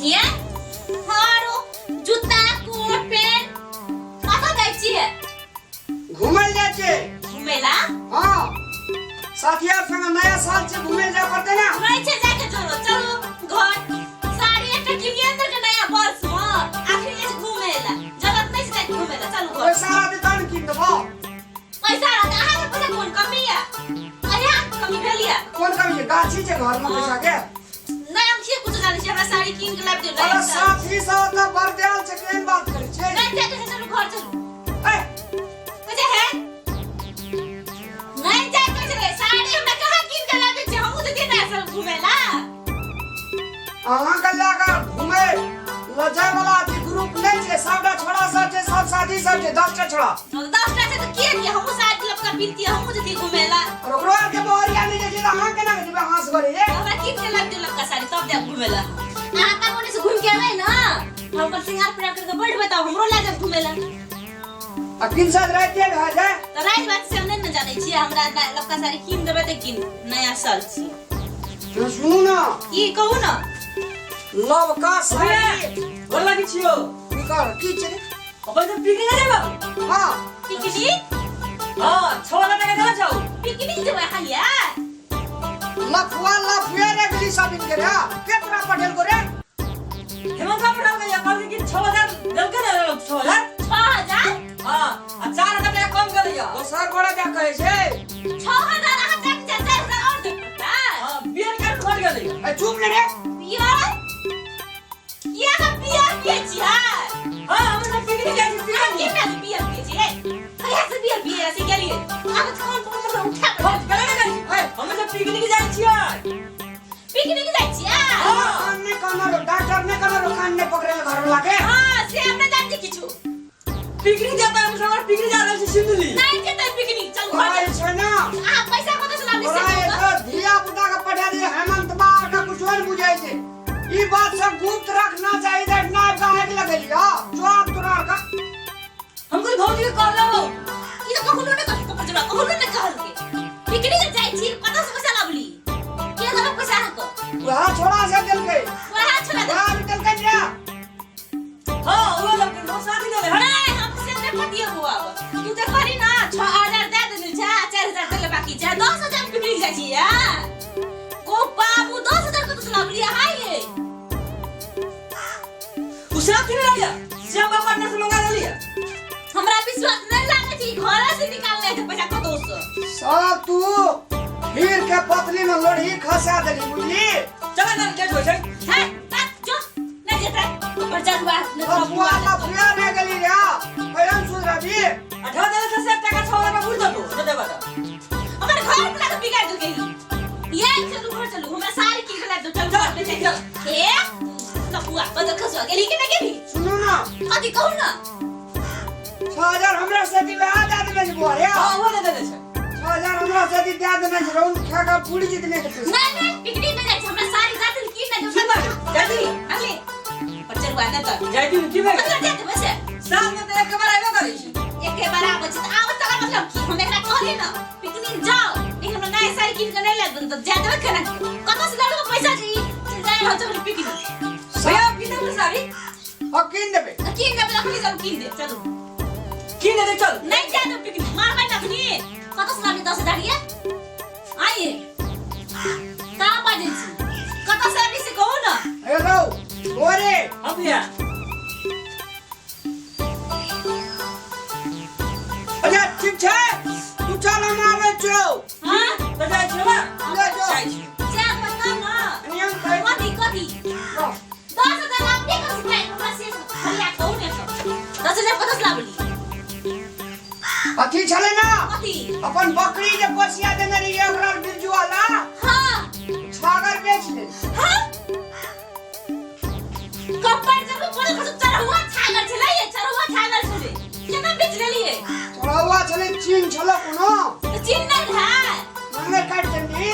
ये हारो जूता कोट पैंट कतऽ जाइ छियै? घूमे जाइ छै। घुमेला? हाँ, साथिया संग नया साल छै, घूमे जाय पड़तै ना। नहि छै जाके जरूरत, चलू घर। साड़ी एकटा किनिए ने नया वर्ष मे, आखिर जे घुमेला जरूरत नहि छै जाके घुमेला, चलू घर। पैसा रहतै तहन कीन देबो। पैसा रहतै, अहाँके पैसा कोन कमी यऽ? अहाँके कमी भेल यऽ? कोन कमी छै? गाछी छै घर में पैसा के। नहि, हम किए कुछ जानै छी, हमरा साड़ी कीन के लाबि दियौ अरे नया साल। साथी सब तऽ बड़ देल छै, केहन बात करै छै? नहि जाके छै, चलू घर चलू। ए कहे है नहीं जाए के छै साड़ी हमरा कहाँ कीन के लाबे छै, हमहूँ जतियै नया साल घुमेला। अहाँ के लए कऽ घूमे लऽ जाय वाला अथी ग्रुप नहि छै, सबटा छोड़ा सब छै, सब साथी सब छै, 10 टा छोड़ा। हम 10 टा छै तऽ किए दियै, हमहूँ साड़ी लपका पिनतियै, हमहूँ जतियै घुमेला। और ओकरो आर के बहरिया नहि जाइ छै तऽ अहाँ केना जेबै हाँस भरे ये? हमरा कीन के लाबि दियौ लपका साड़ी तब जायब घुमेला। अहाँ तब ओने से घुमि के एबै ने, हम अपन श्रृंगार पिरार करके बैठबै तब हमरो लए जायब घुमेला। आ किन साथ रातिए भए जाय तऽ राति बात से हम नहि ने जानै छियै, हमरा लपका साड़ी कीन देबै तऽ कीन, नया साल छी। तो सुनू ना। की कहू ने? लवका साड़ी। गोर लागै छियौ। की कर की छै रे? अपन सब पिकनिक नहि जेबै? हाँ। पिकनिक? हाँ, 6000 टाका देला छौ। पिकनिक जेबै अहाँ यार? लफुआ लफुए रे गेली सब इनके रे, के तोरा पठेल को रे? हेमंत का पठाल गया, कहलकै कि 6000 देलकै ने 6000? 6000? हाँ, आ 4000 टाका कम गेलैया। दोसर गोरा क्या कहै छै? 6000 अहाँ जाके 4000 आओर देब पड़तै? हाँ, बियर कार्ड घट गेलैया। ए चुप ने रे। बियर? किया का बियर पियै छियै? हाँ, हम सब पिकनिक जाइ छी, अहाँ पिकनिक। केना से बियर पियै छियै? कहिया से बियर पियै से गेलियै? अहाँ तऽ कान पकड़ पकड़ उठा हम गेलै ने कहीं। ए हम सब पिकनिक जाइ छियै। पिकनिक जाइ छियै? हाँ। कान नहि कान रो, डॉक्टर नहि कान रो, कान नहि पकड़े घर वाला के। हाँ, से हम नहि जानै छी किछु। पिकनिक जाता हम सब, पिकनिक जा रहल छी सिंधुली। नहि जेतै पिकनिक, चल घर तोरा चल। छै ना। अहाँ पैसा कतऽ से लाबली से तोरा कहू तऽ? एगो धिया पुता के पठा दे हेमंत बाहर का कुछ नहीं बुझाई छै। ई बात सब गुप्त रखना चाहिए, ना काहे के लगेलियो जवाब तोरा का। हम कुछ भौजी के कहलो। ई तऽ कखनो नहि कहलकै, कपर जरा कखनो नहि कहलकै। पिकनिक जाइ छी, कतऽ से पैसा लाबली? के देलक पैसा अहाँके? वएह छोड़ा से देलकै। वएह छोड़ा देलकै। वएह देलकै रे। हाँ, वो लड़के नो साथी देले हट। नहीं, हम से नहीं पतिए बुआ। तू तो कहली ना 6000 दे देने छै, 4000 देले बाकी छै, 10000 पिकनिक जाइ छी यार। को बाबू 10000 कतऽ से लाबली अहाँ ये? उ साथी नहीं लिया, श्याम बाबा पार्टनर से मंगा लिया। हमरा विश्वास नहीं लागे छै, घरे से निकालने छै पैसा कतौ से। सब तू हीर के पतली में लोढ़ी खसा देली बुझली। चल ना लेट हो छै। है, ता जो नहीं जेतै ऊपर जरुआ नहीं तो लफुआ लफुआ रह गेली रे, कहियन सुधरबी? अठा देले से टाका 6000 में बुझ दतो न देबा त। हमर घर वाला के बिगाड़ देलकै ई। ये चलू घर चलू, हमरा साड़ी की खिला दो, चल घर पे चल। ए लफुआ बदल खसुआ गेली कि नहीं गेली? सुनू ना। कथी कहू ना? 6000 हमरा से दी वएह दे देने छै बुआ रे। हां, वो दे देने छै। 6000 हमरा से दी दे देने छै, रौन खा के पूरी जितने के पैसा। नहीं नहीं, पिकनिक नहीं जाइ छै, हमरा साड़ी जाति की ना दो। सुन ना, जाति। अगले पर चलुआ ना त। जाति की भेल? मतलब जाति बस। साल में त एक बार आबे करै छै। एके बार आबै छै त आबै तकर मतलब की? हम एकरा कहलियै ना पिकनिक जाओ, लेकिन हमरा नया साड़ी कीन के नहीं लाबि देलहुँ त जाय देबै केना? कतऽ से लाबि पैसा जे ई चलि जा रहल छै पिकनिक? भैया कीन देबै साड़ी? हां, कीन देबै। कीन देबै अखनी, चलू कीन देब, चलू। कीन देबै चल। नहीं जाय देब पिकनिक, मारबै ने अखनी। कतऽ से लाबी 10000 ये? आइए का बाजै छी? कतऽ से लाबी से कहू ना? ए रौ, ओरे। हां भैया। अच्छा ठीक छै, तू चल हम आबै छियौ। हां त जाइ छियौ ना? ले जो। जाइ छियौ। जा बताउ ना। नियम कहै। कथी कथी? 10000 लाबली कतऽ से? हमरा से हरिया कहू ने तऽ 10000 कतऽ से लाबली? अथी छलै ना। कथी? अपन बकरी जे पोसिया देने रहियै ओकरा बिरजू वाला। हाँ। छागर बेच ले। हाँ? कप्पर जब बोले खसु चढ़ुआ छागर छलै ये, चढ़ुआ छागर छलै, केना बेच लेलियै? चढ़ौआ छलै, चीन छलै कोनो। तऽ चिन्ह नहि रहै। नांगर काटि देली।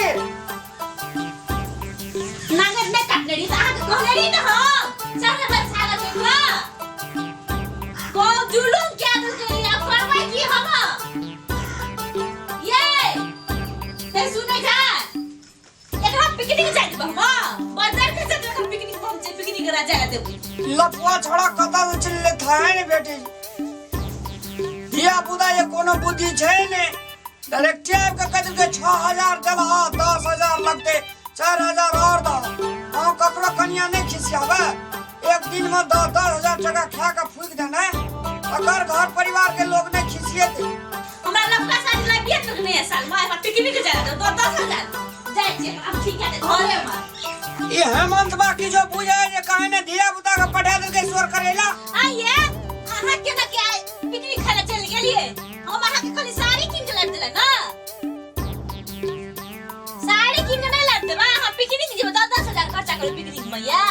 नांगर नहि काटने रही तऽ अहाँके कहने रही ने हम चढ़े छागर छै ओकरा। को जुलुम क्या देलकै, आब करबै की हम? ये ते सुनै छै, एकरा पिकनिक जाय देबै हम? बाजार के जाय देबै? पिकनिक हम छै, पिकनिक करा जाय देबै। लफुआ छोड़ा कतऽ से चलि एलै थाहे ने भेटै। धिया पुता जे कोनो बुद्धि छै ने, डायरेक्टे आबि कऽ कहि देलकै 6000 देलह, 10,000 लगतै, 4000 आओर दह। हम ककरो कनिया नहि खिसियाबै। एक दिन में 10,000 टका खा के फूकि देने अगर घर परिवार के लोग नहीं खिसिएते। हमरा लफका साड़ी लाबिए तक नया साल में हमरा पिकनिक जाय दो 10,000 जाइ छियै हम, ठीक है घरे में। ई हेमंत बाकी जो बुझे जे काहे ने धिया पुता के पठा देलकै शोर करेला। आइए अहाँ के ना के पिकनिक खाय ला चलि गेलियै। हम अहाँ के खाली साड़ी कीन के लाबि देले ना, साड़ी कीन के नहीं लाबि देबै। अहाँ पिकनिक जेबै 10,000 खर्चा करू पिकनिक में। या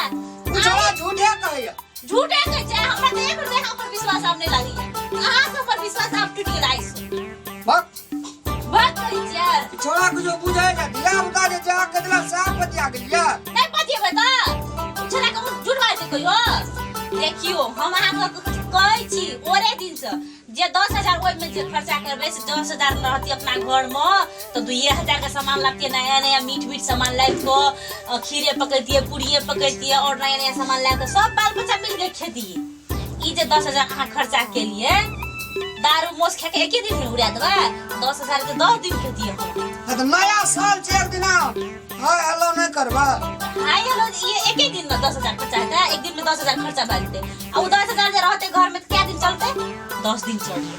उ छोड़ा झूठे कहैया। झूठे कहै छै। हमरा तऽ एक रुपया अहाँ पर विश्वास आब नहि लागैया। अहाँ सब पर विश्वास आब टूटि गेल आइ से। बक बात करै छियै। ई छोड़ा के जो बुझे जे धिया पुता जे जा के देला सएह पतिया गेलियै। नहि पतिएबै तऽ छेला के झूठ बाजै छै कहियो। देखियौ हम अहाँके कहै छी ओरे दिनसँ जे 10,000 ओहिमे जे खर्चा करबै से 10,000 रहती अपना घरमे तऽ 2,000 के सामान लाबतियै, नया नया मीठ मीठ सामान लाबि कऽ खीरे पकैतियै, पूड़िए पकैतियै आओर नया नया सामान लाबि कऽ सब बाल बच्चा मिलके खेतियै। ई जे 10,000 अहाँ खर्चा केलियै दारू मोस खाके एके दिन में उड़ा देबै। 10,000 के 10 दिन खेतियै हम। हाँ तऽ नया साल छै, एक दिना हाय हेलो नहि करबै? हाय हेलो ये एके दिन में 10,000 खर्चा हेतै? एक दिन में 10,000 खर्चा भए जेतै आ ओ 10,000 जे रहतै घर में तऽ कए दिन चलतै? 10 दिन चलतै।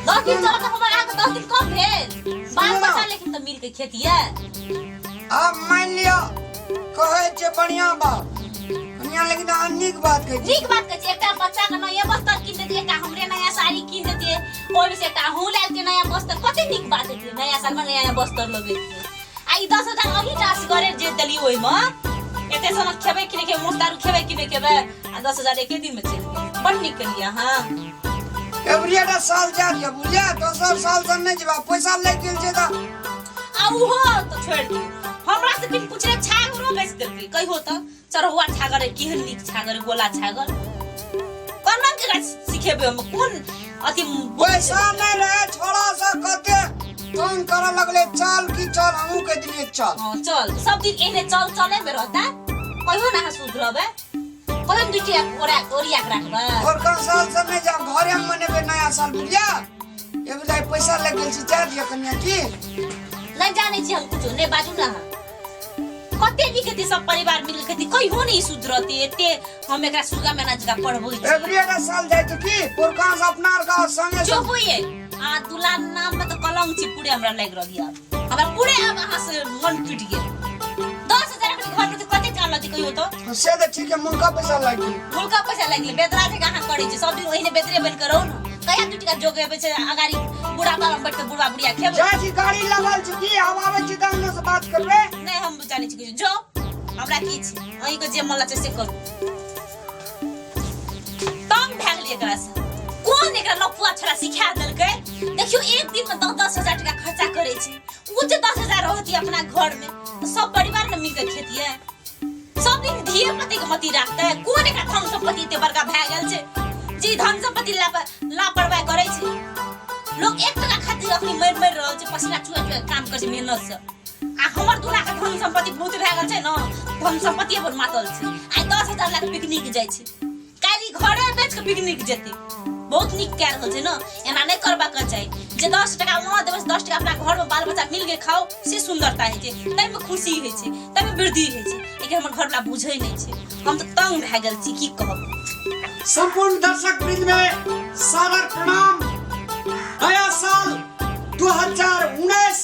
10 दिन चलत तऽ हमर अहाँके 10 दिन कम भेल? बाल बच्चा लेकिन तऽ मिल के खेतियै। आब मानि लिअ कहै छै बढ़िया बात कनिया, लेकिन अहाँ नीक बात कहै छी। नीक बात कहै छी। एकटा बच्चा के नया बस्तर कीन देतियै, एकटा हमरे नया साड़ी कीन देतियै, ओहिमे से एकटा अहूँ लए लेतियै नया बस्तर। कते नीक बात हेतियै, नया साल में नया नया बस्तर लगैतियै। आ ई 10,000 अही टा असगरे जे देलियै ओहिमे एते समय खेबै कि नहि खेबै, मोस दारू खेबै कि नहि खेबै, आ 10,000 एके दिन में चलि गेल। बड़ नीक केलियै अहाँ। एवरी साल जा दिअ बुझलियै, दोसर साल से नहि जेबा, पैसा लागि गेल छै तऽ। आ उहो तऽ छोड़ि दियौ, हमरा से बिन पूछले छागरो बेच देलकै। कहियो तऽ चढ़ौआ छागर केहन नीक छागर, गोला छागर कोना के सिखेबै हम कोन अथी। पैसा नहि रहे, छोड़ा से कते तंग करऽ लगले, चल की चल, हमहूँ कहि देलियै चल। हाँ चल, सब दिन एहने चल चले में रहता, कहियो ना अहाँ सुधरबै, कहियो ने दुइटा ओरा ओरिया के राखबै। और कन साल से नहि जाब, घरे में मनेबै नया साल बुझलियै। ए बुझाइ पैसा लागि गेल छै, जा दिअ कनिया की। नहि जानै छी हम कुछो नहि बाजू ना अहाँ। कते नीक हेतै सब परिवार मिल के खेती, कहियो नहि सुधरतै। एते हम एकरा सुगा मेना जकाँ पढ़बै छी। एवरी एकटा साल जाइ छै की पुरखा से अपना आर गाँव संगे चुप होइए आ दुला नाम में तऽ कलंक छी पूरे। हमरा लागि रहल यऽ हमरा पूरे आब अहाँ से मन टूटि गेल। 10,000 अखनी घर में तऽ कते काम लगतै कहियो तऽ। से तऽ ठीक है, मुनका पैसा लागि गेल। हुनका पैसा लागि गेलै। बेदरा जकाँ अहाँ करै छी सब दिन, ओहिने बेदरे बनि कऽ रहू ने। कहिया दू टका जोगेबै छै अगाड़ी बुढ़ापा में बैठ कऽ बुढ़वा बुढ़िया खेबै। जाइ छी, गाड़ी लगल छै की, आब आबै छी तऽ अपने से बात करबै। नहि हम जानै छी किछु, जो हमरा की छै, अहींके जे मन लगै छै से करू। तंग भए गेलियै एकरा से। कोन एकरा लफुआ छोड़ा सिखा देलकै? देखियौ एक दिन में 10,000 टका खर्चा करै छै। ओ जे 10,000 रहती अपना घर में तऽ सब परिवार ने मिलके खेतियै। सब दिन धिये पति के मति राखतै? कोन एकरा धन सम्पत्ति एते बड़का भए गेल छै जे धन सम्पत्ति लापरवाही करै छै? लोग एक टका खातिर अखनी मरि मरि रहल छै, पसीना चुआ चुआ के काम करै छै मेहनत से, आ हमर दूल्हा के धन सम्पत्ति बहुत भए गेल छै ने, धन सम्पत्ति पर मातल छै। आइ 10,000 लए कऽ पिकनिक जाइ छै, काल्हि घरे बेच के पिकनिक जेतै। बहुत नीक कए रहल छै ने, एना नहि करबाक चाही। जे 10 टका वहाँ देबै से 10 टका अपना घरमे बाल बच्चा मिल के खाओ, से सुंदरता होइ छै, ताहिमे खुशी होइ छै, ताहिमे वृद्धि होइ छै। लेकिन हमर घरवला बुझै नहि छै। हम तऽ तंग भए गेल छी, की कहब। संपूर्ण दर्शक वृंद में सादर प्रणाम। नया साल 2019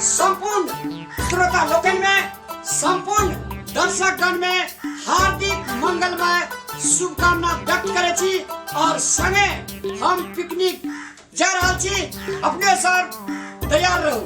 संपूर्ण श्रोता लोकनि में, संपूर्ण दर्शकगण में हार्दिक मंगलमय शुभकामना व्यक्त करै छी और संगे हम पिकनिक जा रहल छी, अपने सब तैयार रहू।